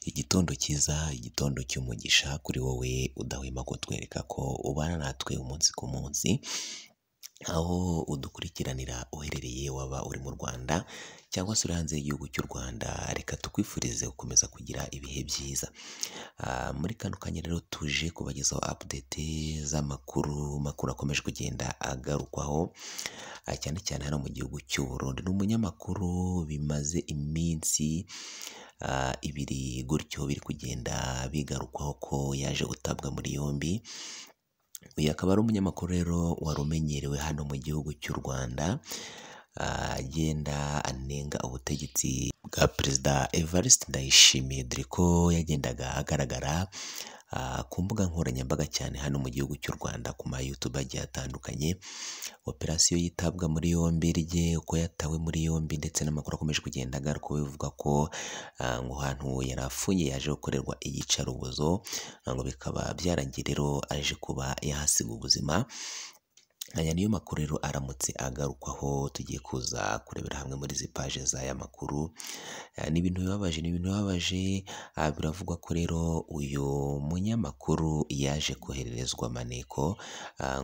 Igitondo cyiza, igitondo cy'umugisha kuri wowe udahwema kutwereka ko ubana natwe umunsi ku munsi, aho udukurikiranira uherereye waba uri mu Rwanda cyangwa se uri hanze y'igihugu cy'u Rwanda, reka tukwifurize gukomeza kugira ibihe byiza. Muri kano kanya rero tuje kubagezaho update z'amakuru makuru akomeje kugenda agarukwaho, cyane cyane hano mu gihugu cy'u Burundi. Ni umunyamakuru bimaze iminsi ibiri gutyo biri kugenda bigarukwaho ko yaje gutabwa muri yombi. Uyu akaba ari umunyamakuru rero wari umenyerewe hano mu gihugu cy'u Rwanda, agenda anenga ubutegetsi bwa Perezida Evariste Ndayishimiye, dore ko yagendaga agaragara ku mbuga nkoranyambaga cyane hano mu gihugu cy'u Rwanda ku ma YouTube agiye atandukanye. Operasiyo yitabwa muri yombi rye, uko yatawe muri yombi ndetse n'amakuru akomeje kugenda agaruka bivuga ko ngo ahantu yari afungiye yaje gukorerwa iyicarubozo, ngo bikaba byarangiye rero aje kuba yahasiga ubuzima. Aya niyo makuru rero aramutse agarukwaho tugiye kuza kurebera hamwe muri izi paje z'aya makuru. Ni ibintu bibabaje, ni ibintu bibabaje, biravugwa ko rero uyu munyamakuru yaje kohererezwa maneko,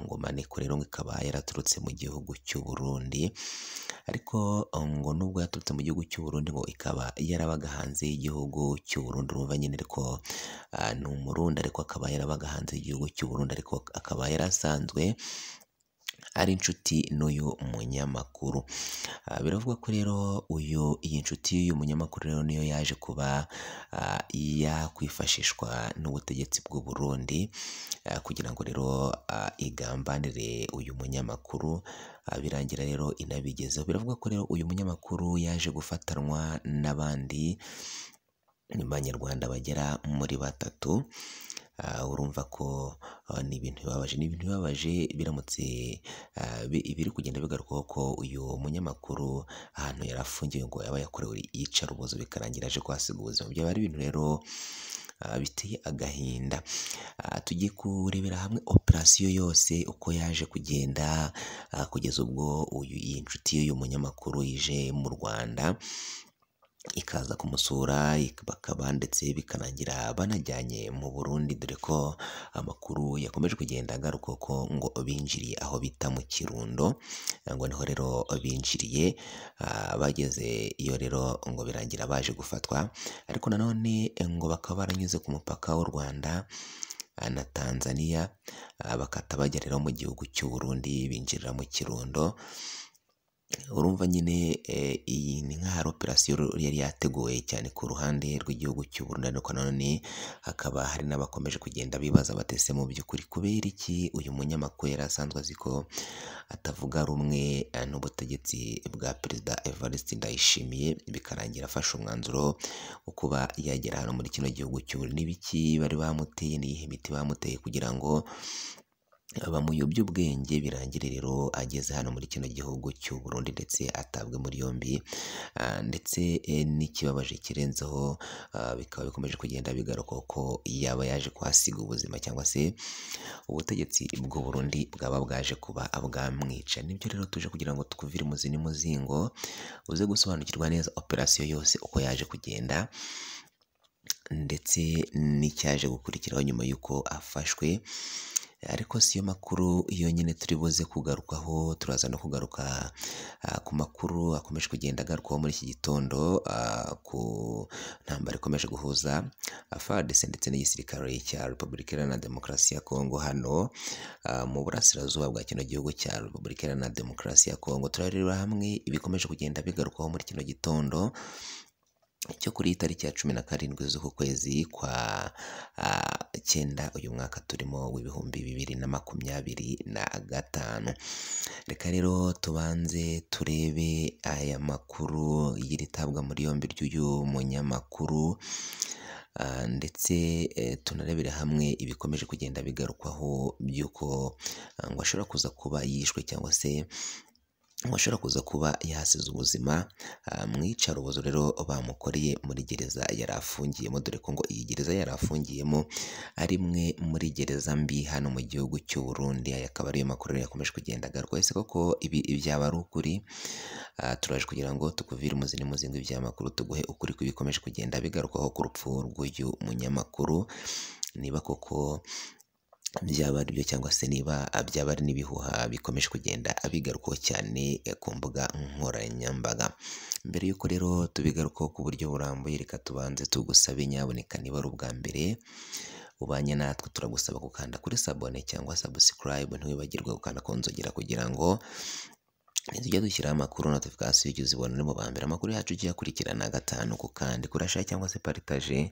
ngo maneko rero ngo ikaba yaraturutse mu gihugu cy'u Burundi, ariko ngo nubwo yaturutse mu gihugu cy'u Burundi ngo ikaba yarabaga hanze y'igihugu cy'u Burundi, urumva nyine ariko ni umurundi ariko akaba yarabaga hanze y'igihugu cy'u Burundi, ariko akaba yarasanzwe ari inshuti n'uyu munyamakuru. Biravugwa ko rero uyu iyi nshuti y'uyu munyamakuru rero niyo yaje kuba yakwifashishwa n'ubutegetsi bw'u Burundi, kugira ngo rero igambanire uyu munyamakuru, birangira rero inabigezeho. Biravugwa ko rero uyu munyamakuru yaje gufatanwa n'abandi banyarwanda bagera muri batatu. Urumva ko ni ibintu bibabaje, ni ibintu bibabaje biramutse biri kugenda bigarukwaho ko uyu munyamakuru ahantu yari afungiwe ngo yaba yakorewe iyicarubozo bikarangira aje kuhasiga ubuzima. Byaba ari ibintu rero biteye agahinda. Tugiye kurebera hamwe operasiyo yose uko yaje kugenda, kugeza ubwo uyu iyi nshuti y'uyu munyamakuru ije mu Rwanda ikaza kumusura, bakaba ndetse bikarangira banajyanye mu Burundi, dore ko amakuru yakomeje kugenda agaruka ko ngo binjiriye aho bita mu Kirundo, ngo niho rero binjiriye, bageze iyo rero ngo birangira baje gufatwa, ariko nanone ngo bakaba baranyuze ku mupaka w'u Rwanda na Tanzania, bakata bajya rero mu gihugu cy'u Burundi binjirira mu Kirundo. Urumva nyine iyi ni nk'aho ari operasiyo yari yateguwe cyane ku ruhande rw'igihugu cy'u Burundi, ariko nanone hakaba hari n'abakomeje kugenda bibaza bati ese mu by'ukuri kubera iki uyu munyamakuru yari asanzwe azi ko atavuga rumwe n'ubutegetsi bwa Perezida Evariste Ndayishimiye, bikarangira afashe umwanzuro wo kuba yagera hano muri kino gihugu cy'u Burundi. N'ibiki bari bamuteye, n'iyihe miti bamuteye kugira ngo bamuyobye ubwenge, birangire rero ageze hano muri kino gihugu cy'u Burundi ndetse atabwe muri yombi, ndetse n'ikibabaje kirenzeho bikaba bikomeje kugenda bigaruka ko yaba yaje kuhasiga ubuzima cyangwa se ubutegetsi bw'u Burundi bwaba bwaje kuba bwamwica. Nibyo rero tuje kugira ngo tukuvire umuzi n'umuzingo uze gusobanukirwa neza operasiyo yose uko yaje kugenda ndetse n'icyaje gukurikiraho nyuma y'uko afashwe. Ariko si yo makuru yonyine turi buze kugarukaho, turaza no kugaruka ku makuru akomeje kugenda agarukwaho muri iki gitondo, ku ntambara ikomeje guhuza FARDC ndetse n'igisirikare cya Repubulika Iharanira Demokarasi ya Kongo hano mu burasirazuba bwa kino gihugu cya Repubulika Iharanira Demokarasi ya Kongo. Turarebera hamwe ibikomeje kugenda bigarukwaho muri kino gitondo cyo kuri iyi tariki ya 17 z'uku kwezi kwa 9 uyu mwaka turimo w'2025. Reka rero tubanze turebe aya makuru y'iritabwa muri yombi ry'uyu munyamakuru, ndetse tunarebere hamwe ibikomeje kugenda bigarukwaho by'uko ngo ashobora kuza kuba yishwe cyangwa se ngo ashobora kuza kuba yahasize ubuzima mu iyicarubozo rero bamukoreye muri gereza yari afungiyemo, dore ko ngo iyi gereza yari afungiyemo ari imwe muri gereza mbi hano mu gihugu cy'u Burundi. Aya akaba ariyo makuru rero yakomeje kugenda agaruka. Ese koko ibi byaba ari ukuri? Turaje kugira ngo tukuvire umuzi n'umuzingo iby'amakuru, tuguhe ukuri kw'ibikomeje kugenda bigarukwaho ku rupfu rw'uyu munyamakuru, niba koko byaba ari byo cyangwa se niba byaba ari n'ibihuha bikomeje kugenda bigarukwaho cyane ku mbuga nkoranyambaga. Mbere y'uko rero tubigarukaho ku buryo burambuye, reka tubanze tugusabe nyabuneka niba ari ubwa mbere ubanye natwe, turagusaba gukanda kuri sabone cyangwa subscribe, ntiwibagirwe gukanda ku nzogera kugira ngo nitujya dushyiraho amakuru notification ujye uzibona uri mu ba mbere. Amakuru yacu ujye uyakurikirana gatanu ku kandi, kuri share cyangwa se partage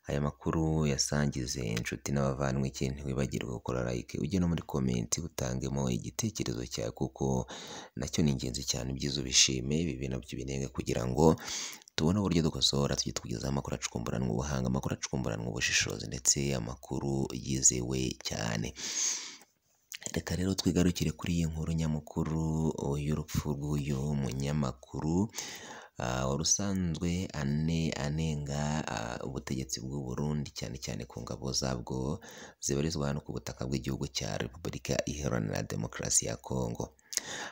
aya makuru, yasangize inshuti n'abavandimwe. Ikindi ntiwibagirwe gukora like, ujye no muri comment utangemo igitekerezo cyawe kuko nacyo ni ingenzi cyane. Ibyiza ubishime, ibibi nabyo ubinenge kugira ngo tubone uburyo dukosora, tujye tukugezaho amakuru acukumburanwa ubuhanga, amakuru acukumburanwa ubushishozi ndetse amakuru yizewe cyane. Reka rero twigarukire kuri iyi nkuru nyamukuru y'urupfu rw'uyu munyamakuru wari usanzwe anenga ubutegetsi bw'u Burundi, cyane cyane ku ngabo zabwo zibarizwa hano ku butaka bw'igihugu cya Repubulika Iharanira Demokarasi ya Kongo.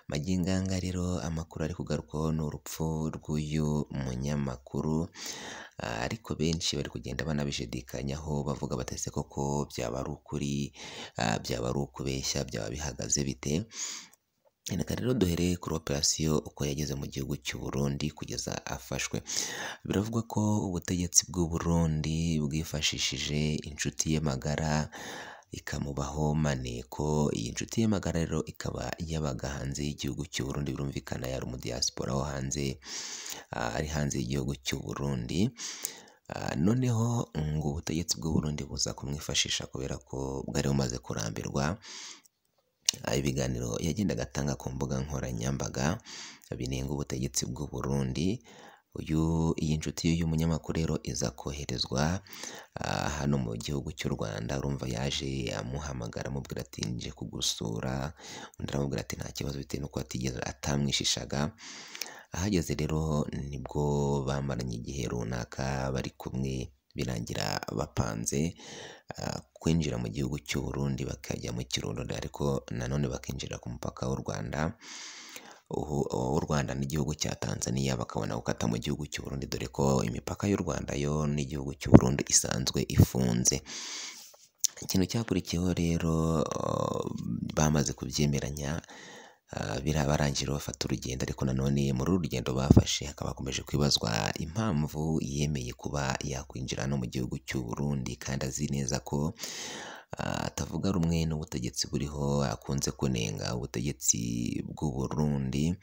Magingo aya rero amakuru ari kugarukwaho ni urupfu rw'uyu munyamakuru, ariko benshi bari kugenda banabishidikanyaho bavuga bati ese koko byaba ari ukuri, byaba ari ukubeshya, byaba bihagaze bite? Reka rero duhere kuri operasiyo uko yageze mu gihugu cy'u Burundi kugeza afashwe. Biravugwa ko ubutegetsi bw'u Burundi bwifashishije inshuti ye magara ikamubaho maneko. Iyi nshuti ye magara rero ikaba yabaga hanze y'igihugu cy'u Burundi, birumvikana yari umudiyasipora wo hanze, ari hanze y'igihugu cy'u Burundi. Noneho ngo ubutegetsi bw'u Burundi buza kumwifashisha kubera ko bwari bumaze kurambirwa ibiganiro yagendaga atanga ku mbuga nkoranyambaga binenga ubutegetsi bw'u Burundi. Iyi nshuti y'uyu munyamakuru rero iza koherezwa hano mu gihugu cy'u Rwanda. Urumva yaje amuhamagara amubwira ati nje kugusura, undi aramubwira ati nta kibazo, bitewe n'uko atigeze atamwishishaga. Ahageze rero nibwo bamaranye igihe runaka bari kumwe, birangira bapanze kwinjira mu gihugu cy'u Burundi bakajya mu Kirundo, ariko nanone bakinjira ku mupaka w'u Rwanda, w'u Rwanda n'igihugu cya Tanzania, bakabona gukata mu gihugu cy'u Burundi, dore ko imipaka y'u Rwanda yo n'igihugu cy'u Burundi isanzwe ifunze. Ikintu cyakurikiyeho rero bamaze kubyemeranya birabarangira bafata urugendo, ariko nanone muri uru rugendo bafashe hakaba hakomeje kwibazwa impamvu yemeye kuba yakwinjira no mu gihugu cy'u Burundi kandi azi neza ko atavuga rumwe n'ubutegetsi buriho, akunze kunenga ubutegetsi bw'u Burundi.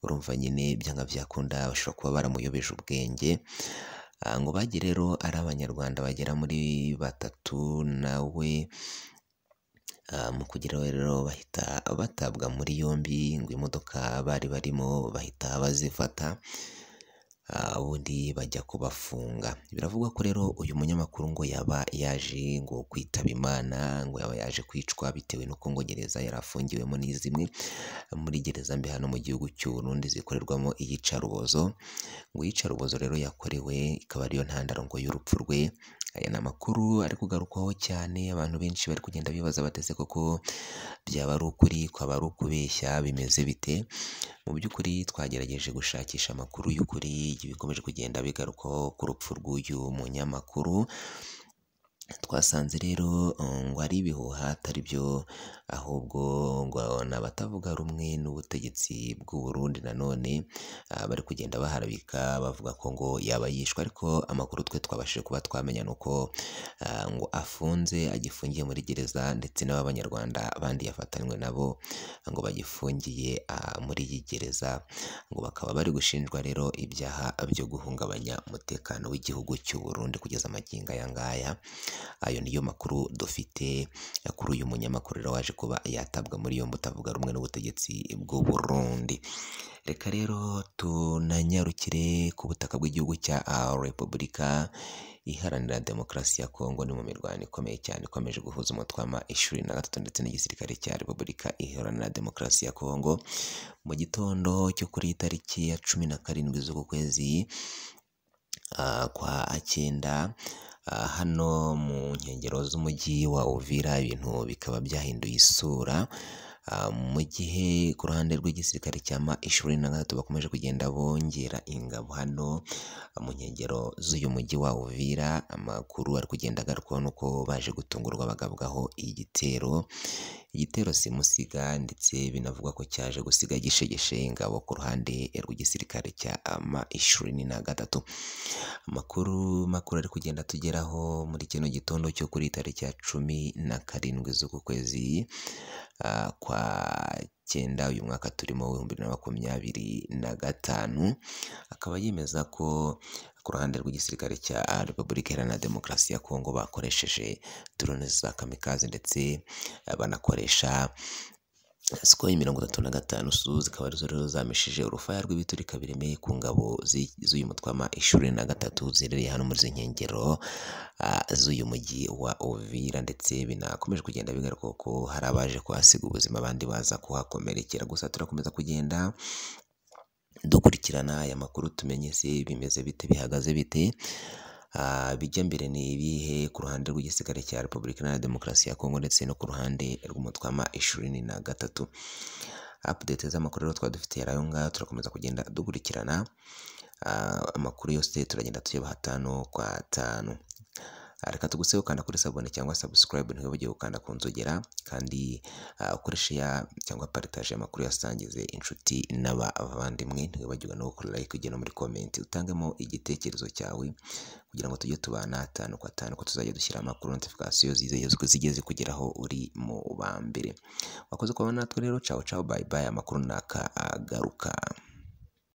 Urumva nyine byanga byakunda bashobora kuba baramuyobeje ubwenge. Ngo bagiye rero ari abanyarwanda bagera muri batatu, nawe mu kugeraho rero bahita batabwa muri yombi, ngo imodoka bari barimo bahita bazifata, ubundi bajya kubafunga. Biravugwa ko rero uyu munyamakuru ngo yaba yaje ngo kwitaba Imana, ngo yaba yaje kwicwa bitewe n'uko ngo gereza yari afungiwemo ni zimwe muri gereza mbi hano mu gihugu cy'u Burundi zikorerwamo iyicarubozo. Ngo iyicarubozo rero yakorewe ikaba ariyo ntandaro ngo y'urupfu rwe. Aya ni amakuru ari kugarukwaho cyane, abantu benshi bari kugenda bibaza batese koko byaba ari ukuri, kwaba ari ukubeshya, bimeze bite? Mu by'ukuri twagerageje gushakisha amakuru y'ukuri bikomeje kugenda bigarukwaho ku rupfu rw'uyu munyamakuru. Twasanze rero ngo ari ibihuha atari byo, ahubwo ngo ni abatavuga rumwe n'ubutegetsi bw'u Burundi nanone bari kugenda baharabika bavuga ko ngo yaba yishwe, ariko amakuru twe twabashije kuba twamenya ni uko ngo afunze, agifungiye muri gereza, ndetse n'abanyarwanda bandi yafatanywe nabo ngo bagifungiye muri iyi gereza, ngo bakaba bari gushinjwa rero ibyaha byo guhungabanya umutekano w'igihugu cy'u Burundi kugeza magingo aya ngaya. Ayo niyo makuru dufite kuri uyu munyamakuru rero waje kuba yatabwa muri yombi utavuga rumwe n'ubutegetsi bw'u Burundi. Reka rero tunanyarukire ku butaka bw'igihugu cya Repubulika Iharanira Demokarasi ya Kongo. Ni mu mirwano ikomeye cyane ikomeje guhuza umutwe wa M23 ndetse n'igisirikare cya Repubulika Iharanira Demokarasi ya Kongo. Mu gitondo cyo kuri tariki ya 17 z'uku kwezi kwa cyenda, hano mu nkengero z'umujyi wa Uvira, ibintu bikaba byahinduye isura, mu gihe ku ruhande rw'igisirikare cya M23 bakomeje kugenda bongera ingabo hano mu nkengero z'uyu mujyi wa Uvira. Amakuru ari kugenda agarukwaho nuko baje gutungurwa bagabwaho igitero simusiga, ndetse binavugwa ko cyaje gusiga gishegeshe ingabo ku ruhande rw'igisirikare cya M23. Amakuru makuru ari kugenda tugeraho muri kino gitondo cyo kuri tariki ya 17 z'uku kwezi kwa cyenda uyu mwaka turimo 2025, akaba yemeza ko ku ruhande rw'igisirikare cya Repubulika Iharanira Demokarasi ya Kongo bakoresheje drone za kamikaze ndetse banakoresha Sukhoi 35 Su, zikaba arizo rero zamishije urufaya rw'ibiturika biremeye ku ngabo z'uyu mutwe wa M23 ziherereye hano muri izi nkengero z'uyu mujyi wa Uvira, ndetse binakomeje kugenda bigaruka ko hari abaje kuhasiga ubuzima abandi baza kuhakomerekera. Gusa turakomeza kugenda dukurikirana aya makuru tumenye se bimeze bite, bihagaze bite, bijya mbere ni ibihe ku ruhande rw'igisirikare cya Repubulika Iharanira Demokarasi ya Kongo ndetse no ku ruhande rw'umutwe wa M23. Update z'amakuru rero twaba dufite ayo ngayo, turakomeza kugenda dukurikirana amakuru yose, turagenda tuyabaha 5 kwa 5. Reka tuguse ukanda kuri sabone cyangwa subscribe, ntiwibagirwe gukanda ku nzogera, kandi ukoreshe ya cyangwa partage amakuru yasangize inshuti n'abavandimwe. Ntiwibagirwe no gukora like, ujye no muri comment utangemo igitekerezo cyawe kugira ngo tujye tubana 5 kwa 5, ko tuzajya dushyira amakuru notification zijye zikugeraho uri mu ba mbere. Wakoze kubana natwe rero, ciao ciao, bye bye. Amakuru naka agaruka.